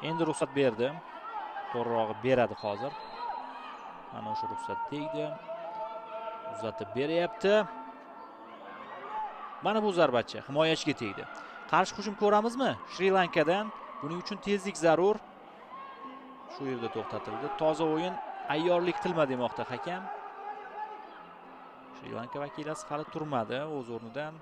Endi ruxsat berdi. To'g'rirog'i beradi hozir. Mana o'sha ruxsat tegdi. Uzatib beryapti. Mana bu zarbachi himoyachiga tegdi. Qarshi hujum ko'ramizmi Shri Lankadan? Buning uchun tezlik zarur. Shu yerda to'xtatildi. Toza o'yin, ayyorlik qilma demoqda hakam. Shri Lanka vakilasi hali turmadi o'z o'rnidan.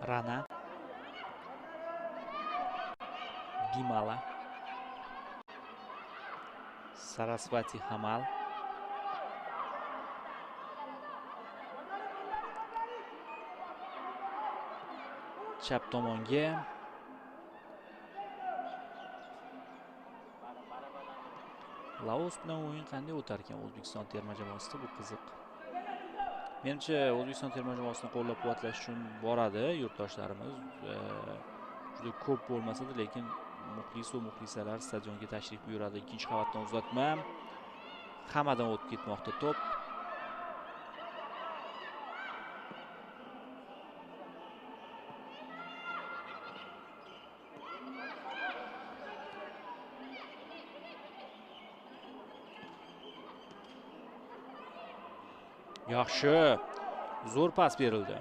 Rana. Bimala. Sarasvati Hamal. Chap tomonga. Laos bilan o'yin qanday o'tar ekan O'zbekiston terma jamoasida, bu qiziq. Menimcha O'zbekiston terma jamoasini qo'llab-quvvatlash uchun boradi yurtdoshlarimiz. Juda ko'p bo'lmasa-da, lekin muxlis va muxlisalar stadionga tashrif buyuradi. Ikkinchi qavatdan uzatma. Hammadan o'tib ketmoqda to'p. Yaxshi, zo'r pas berildi.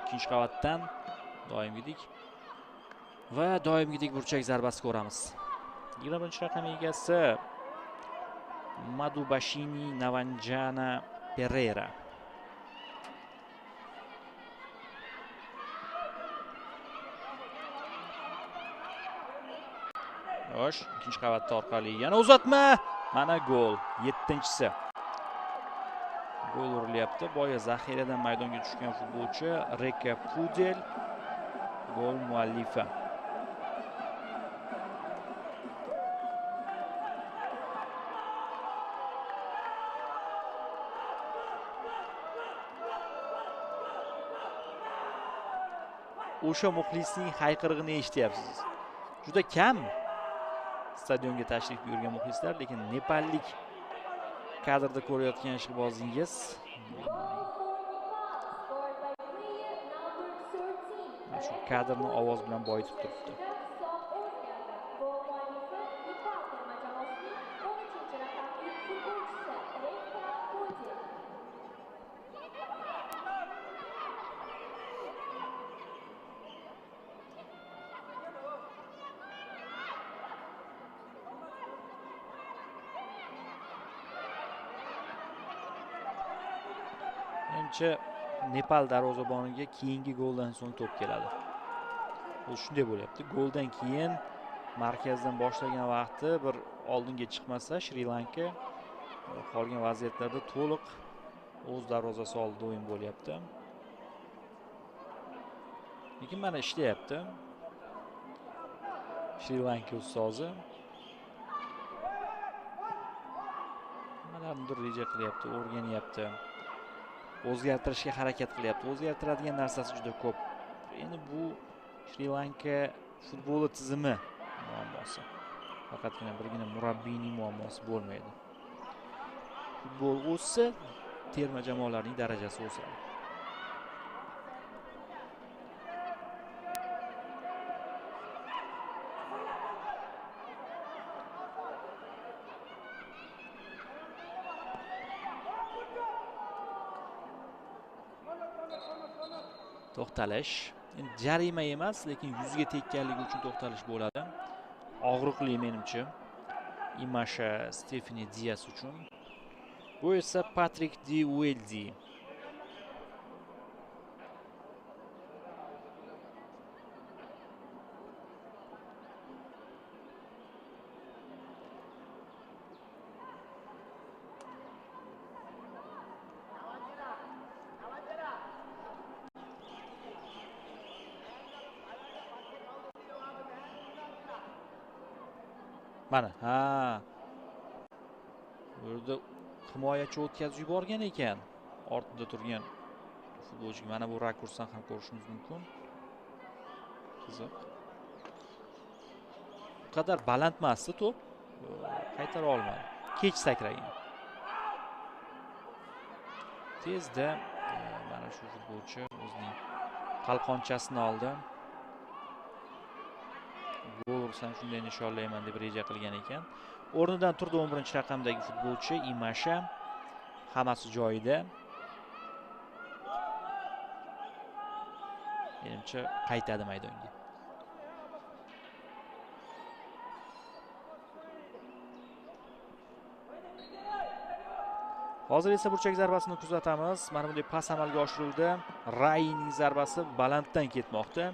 Ikkinchi qavatdan doimgidek va doimgidek burchak zarbasi ko'ramiz. 21-raqam egasi Madubashini Navanjana Pereira. Xo'sh, ikkinchi qavatda orqali yana uzatma. Mana gol, 7-chisi. Gol urilyapti. Boya zaxiradan maydonga tushgan futbolchi Reka Pudel gol muallifi. O'sha muxlisning hayqirig'ini eshityapsiz. Juda kam stadionga tashrif buyurgan muxlislar, lekin nepallik kadrda ko'rayotgan ishqibozingiz shu kadrni ovoz bilan boyitib turibdi. Menimcha Nepal darvozaboniga keyingi goldan so'ng to'p keladi. U shunday bo'lyapti. Goldan keyin markazdan boshlagan vaqti bir oldinga chiqmasa Shri Lanka qolgan vaziyatlarda to'liq o'z darvozasi oldida o'yin bo'lyapti. Lekin mana ishlayapti. Shri Lanka ustozi nimalarnidir reja qilyapti, o'rganyapti. O'zgartirishga harakat qilyapti. O'zgartiradigan narsasi juda ko'p. Endi bu Shri Lanka futboli tizimi muammosi. Faqatgina birgina murabbiyning muammosi bo'lmaydi. Futbol o'ssa, terma jamoalarning darajasi o'sadi. To'xtalish. Endi jarima emas, lekin yuzga tekkanligi uchun to'xtalish bo'ladi. Og'riqli menimcha. Imasha Stefani Dias uchun. Bu esa Patrik Di Ueldi. Mana, ha. Bu yerda himoyachi o'tkazib yuborgan ekan. Ortida turgan futbolchi. Mana bu rakursdan ham ko'rishimiz mumkin. Qiziq. Bu qadar baland emasdi to'p. Qaytara olmadi. Kech sakragan. Tezda mana shu futbolchi o'zining qalqonchasini oldi. Gol ursam shunday nishonlayman deb reja qilgan ekan. O'rnidan turdi 11-raqamdagi futbolchi Imasha. Hammasi joyida. Menimcha qaytadi maydonga. Hozir esa burchak zarbasini kuzatamiz. Mana bunday pas amalga oshirildi. Rayning zarbasi balanddan ketmoqda.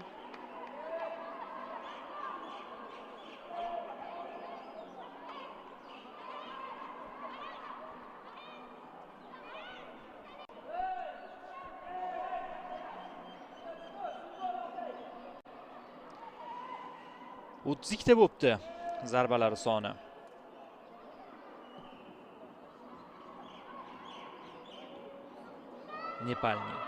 Ta bo'pti zarbalari soni. Nepalning.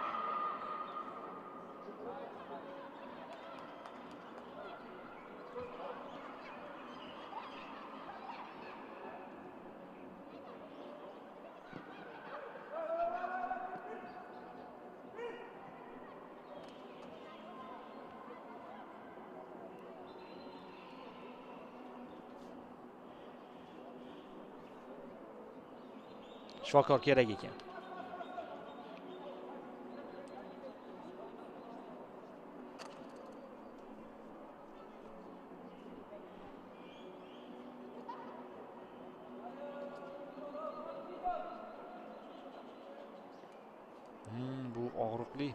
Shifokor kerak ekan. Bu og'riqli.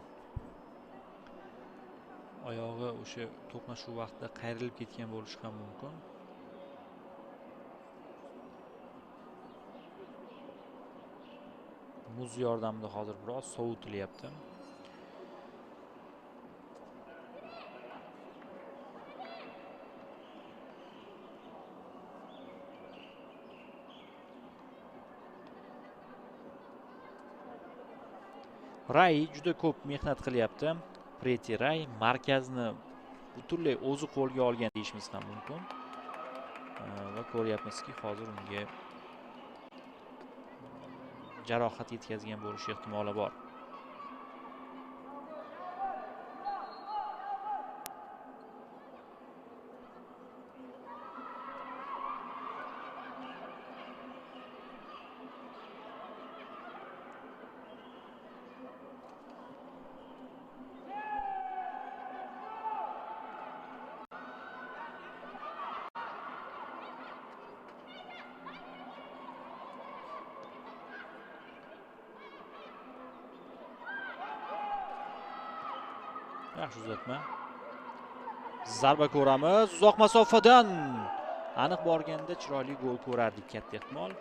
Oyog'i o'sha to'qnashuv vaqtida qayrilib ketgan bo'lishi ham mumkin. Muz yordamida hozir biroz sovutilyapti. Ray juda ko'p mehnat qilyapti. Preti Ray markazni butunlay o'zi qo'lga olgan deyishimiz ham mumkin. Va ko'ryapmizki, hozir unga jarohat yetkazgan bo'lish ehtimoli bor. Yaxshi uzatma. Zarba ko'ramiz uzoq masofadan. Aniq borganda chiroyli gol ko'rardik katta ehtimol.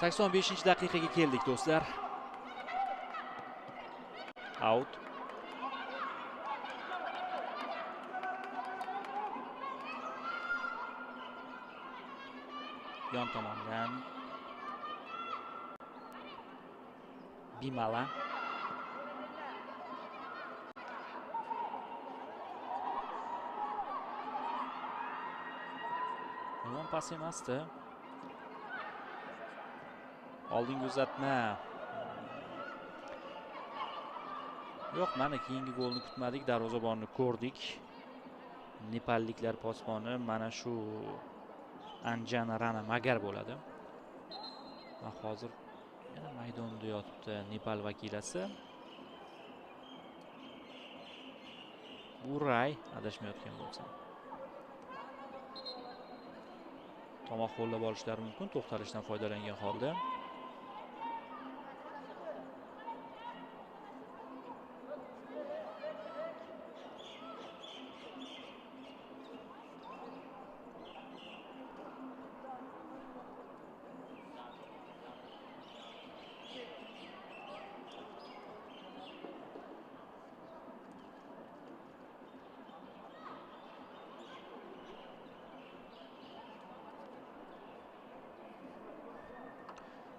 85-daqiqaga keldik do'stlar. Out. Yon tomondan Bimala. Yomon pas emasdi. Oldingi uzatma. Yo'q, mana keyingi golni kutmadik, darvozabonni ko'rdik. Nepalliklar posboni mana shu Anjana Rana Magar bo'ladi. Va hozir yana maydonda yotibdi Nepal vakilasi. Buray, adashmayotgan bo'lsam. Tomoq qo'llab olishlari mumkin, to'xtalishdan foydalangan holda.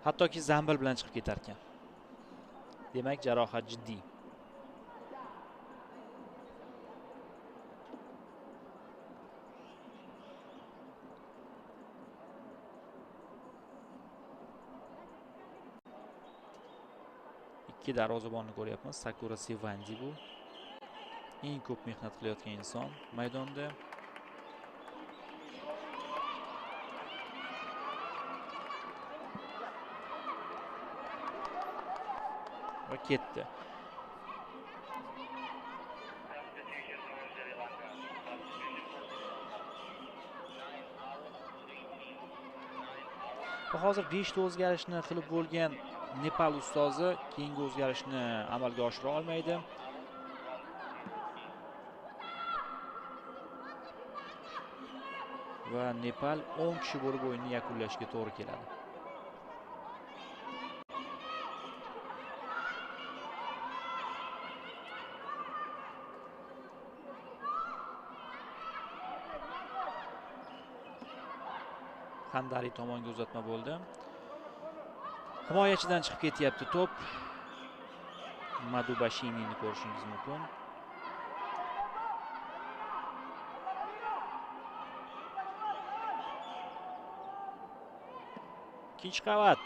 Hattoki zambil bilan chiqib ketar ekan. Demak, jarohat jiddiy. Ikki darvozabonni ko'ryapmiz. Sakura Sevandi bu. Eng ko'p mehnat qilayotgan inson maydonda. Va ketdi. Va hozir 5 ta o'zgarishni qilib bo'lgan Nepal ustozi keyingi o'zgarishni amalga oshira olmaydi. Va Nepal 10 kishi bo'lib o'yinni yakunlashga to'g'ri keladi. Handari tomonga uzatma bo'ldi. Himoyachidan chiqib ketyapti to'p. Madubashinini ko'rishingiz mumkin. Ikkinchi qavat.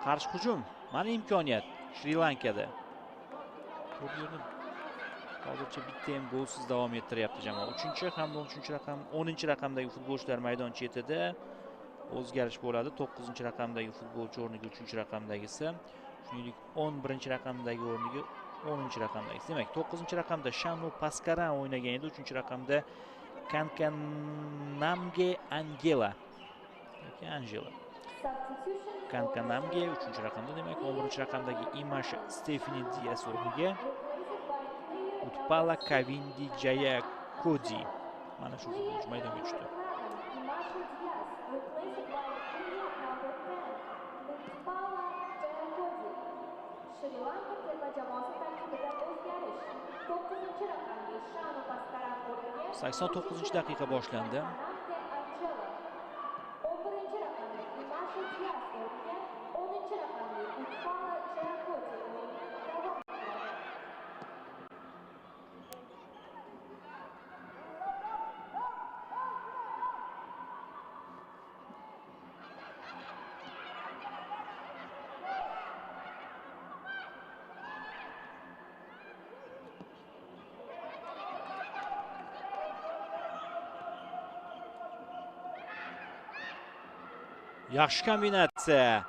Qarshi hujum. Mana imkoniyat Shri Lankada. Turnirni hozircha bitta ham golsiz davom ettiryapti jamoa. 3-chi hamda 13-raqam, 10-raqamdagi futbolchilar maydon chetida o'zgarish bo'ladi. 9-raqamdagi futbolchi o'rniga 3-raqamdagisi, shuningdek 11-raqamdagi o'rniga 10-raqamdagisi. Demak, 9-raqamda Shanu Paskaran o'ynagan edi, 3-raqamda Kankanamge Angela yoki Angela. Kankanamge 3-raqamda, demak 11-raqamdagi Imash Stefani Dias o'rniga Utpala Kavindi Jayakodi. Mana shu futbolchi maydonga tushdi. Sakson to'qqizinchi daqiqa boshlandi. Yaxshi kombinatsiya.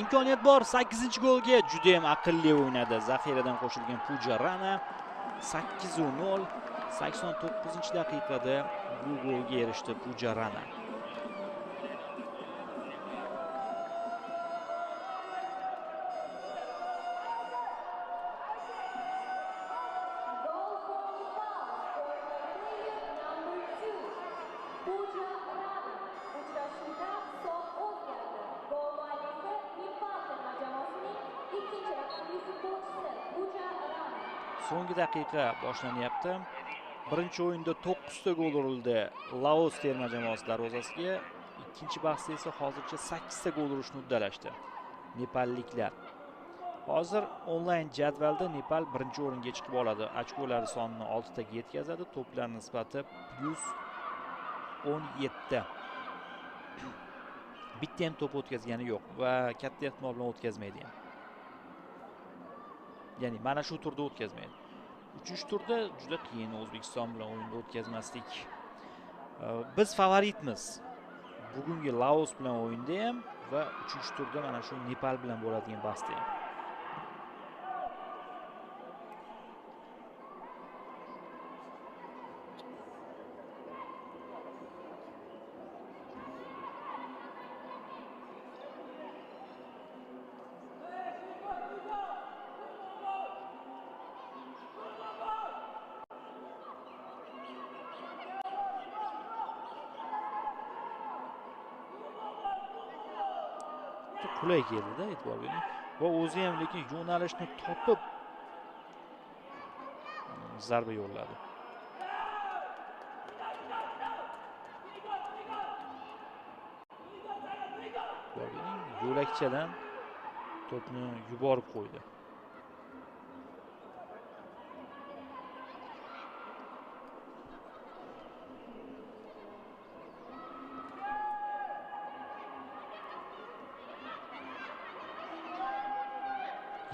Imkoniyat bor 8-golga. Juda ham aqlli o'ynadi. Zaxiradan qo'shilgan Puja Rana 8-0. 89-daqiqada bu golga erishdi Puja Rana. So'nggi daqiqa boshlanyapti. Birinchi o'yinda 9 ta gol urildi Laos terma jamoasi darvozasiga. Ikkinchi bahsda esa hozircha 8 ta gol urishni uddalashdi nepalliklar. Hozir onlayn jadvalda Nepal birinchi o'ringa chiqib oladi. Ochkolari sonini 6 taga yetkazadi. To'plar nisbati +17. Bitta ham to'p o'tkazgani yo'q va katta ehtimol bilan o'tkazmaydi ham. Ya'ni mana shu turda o'tkazmaydi. 3-chi turda juda qiyin O'zbekiston bilan o'yinda o'tkazmaslik. Biz favoritmiz. Bugungi Laos bilan o'yinda ham va 3-chi turda mana shu Nepal bilan bo'ladigan bahsda ham. Qulay keldida, e'tibor bering. Va o'zi ham lekin yo'nalishni topib zarba yo'lladi. E'tibor bering, yo'lakchadan to'pni yuborib qo'ydi.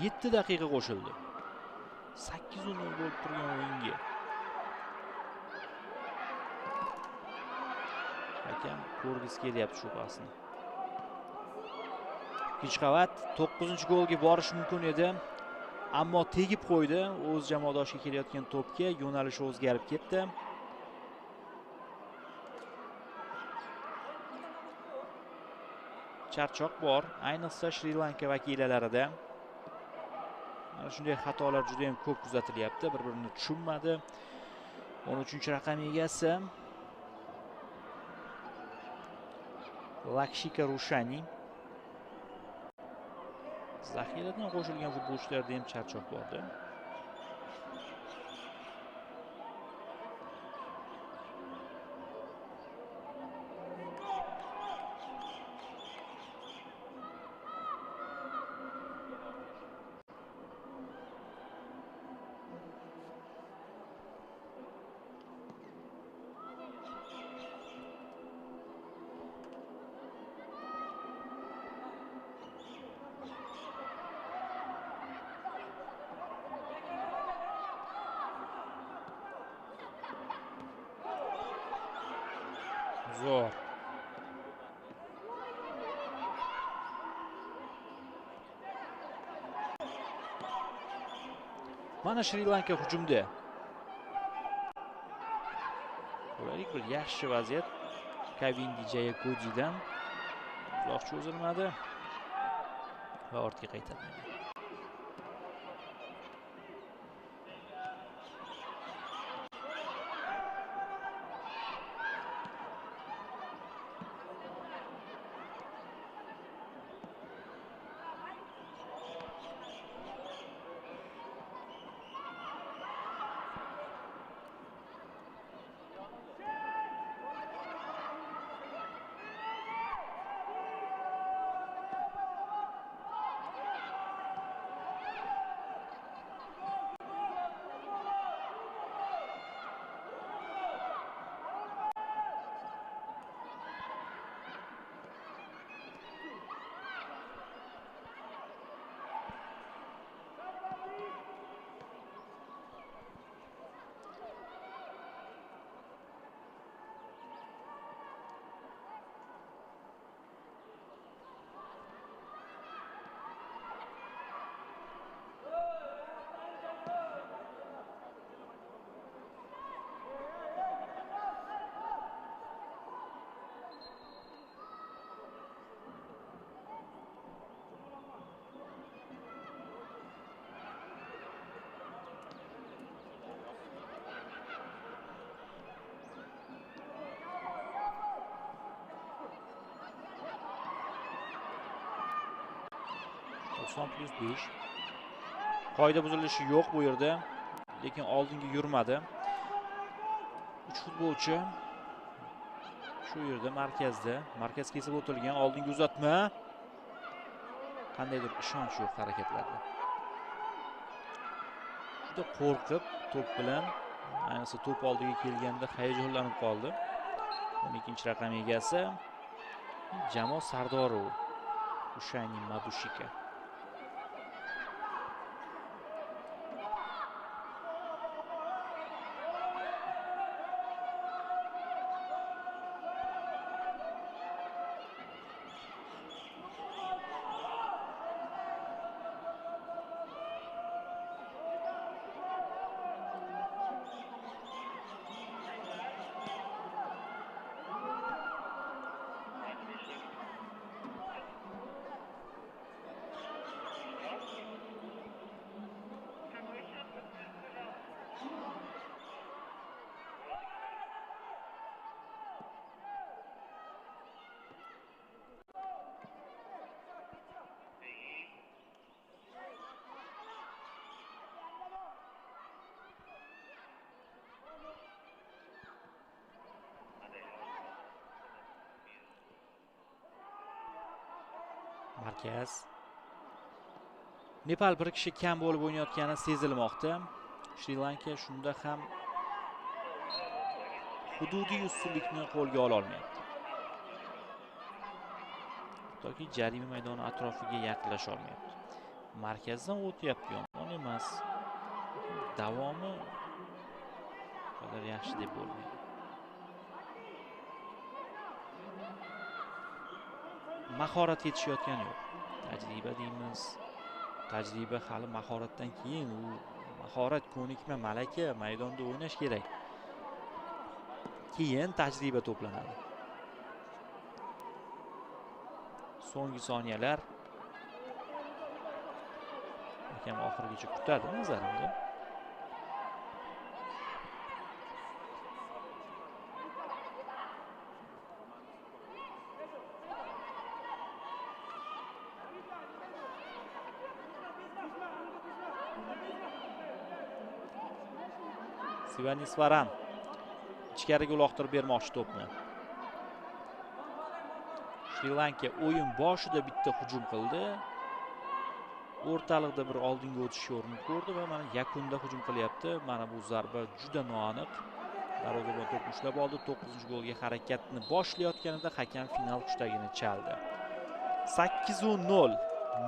Yetti daqiqa qo'shildi. 8-0 bo'lib turgan o'yinga. Hakam ko'rgisi kelyapti shu pasni. Ikkinchi qavat 9-golga borish mumkin edi, ammo tegib qo'ydi. O'z jamoadoshiga kelayotgan to'pga yo'nalishi o'zgarib ketdi. Charchoq bor, ayniqsa Shri Lanka vakillalarida. Mana shunday xatolar juda ham ko'p kuzatilyapti. Bir-birini tushunmadi. 13-raqam egasi Lakshika Rushani. Zaxiradan qo'shilgan futbolchilarda ham charchoq bordi. Zo'r. Mana Shri Lanka hujumda. Ko'raylik, bir yaxshi vaziyat Kavindi Jayakodidan uzoq cho'zilmadi va ortga qaytarmadi. +5. Qoida buzilishi yo'q bu yerda, lekin oldinga yurmadi. 3 futbolchi shu yerda markazda, markaz kesib o'tilgan, oldinga uzatma. Qandaydir ishonch yo'q harakatlarda. Juda qo'rqib to'p bilan, ayniqsa to'p oldiga kelganda hayajonlanib qoldi. 12-raqam egasi Jamoa sardori Ushani Madushika. Markaz. Nepal bir kishi kam bo'lib o'ynayotgani sezilmoqda. Shri Lanka shunda ham hududiy ustunlikni qo'lga ola olmayapti. Toki jarima maydoni atrofiga yaqinlasha olmayapti. Markazdan o'tyapti, yomon emas. Davomi qadar yaxshi deb bo'lmaydi. Mahorat yetishayotgani yo'q. Tajriba deymiz. Tajriba hali mahoratdan keyin, u mahorat, ko'nikma, malaka, maydonda o'ynash kerak. Keyin tajriba to'planadi. So'nggi soniyalar. Hakam oxirigacha kutadi nazarimda. Sivanisvaran ichkariga uloqtirib bermoqchi to'pni. Shri Lanka o'yin boshida bitta hujum qildi. O'rtalikda bir oldinga o'tishga urinib ko'rdi va mana yakunda hujum qilyapti. Mana bu zarba juda noaniq. Darvozabon to'pni ushlab oldi. 9-golga harakatni boshlayotganida hakam final hushtagini chaldi. 8-0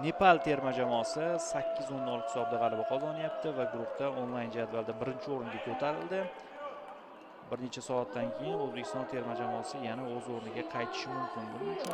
Nepal terma jamoasi 8-0 hisobda g'alaba qozonyapti va guruhda onlayn jadvalda birinchi o'ringa ko'tarildi. Bir necha soatdan keyin O'zbekiston terma jamoasi yana o'z o'rniga qaytishi mumkin. Buning uchun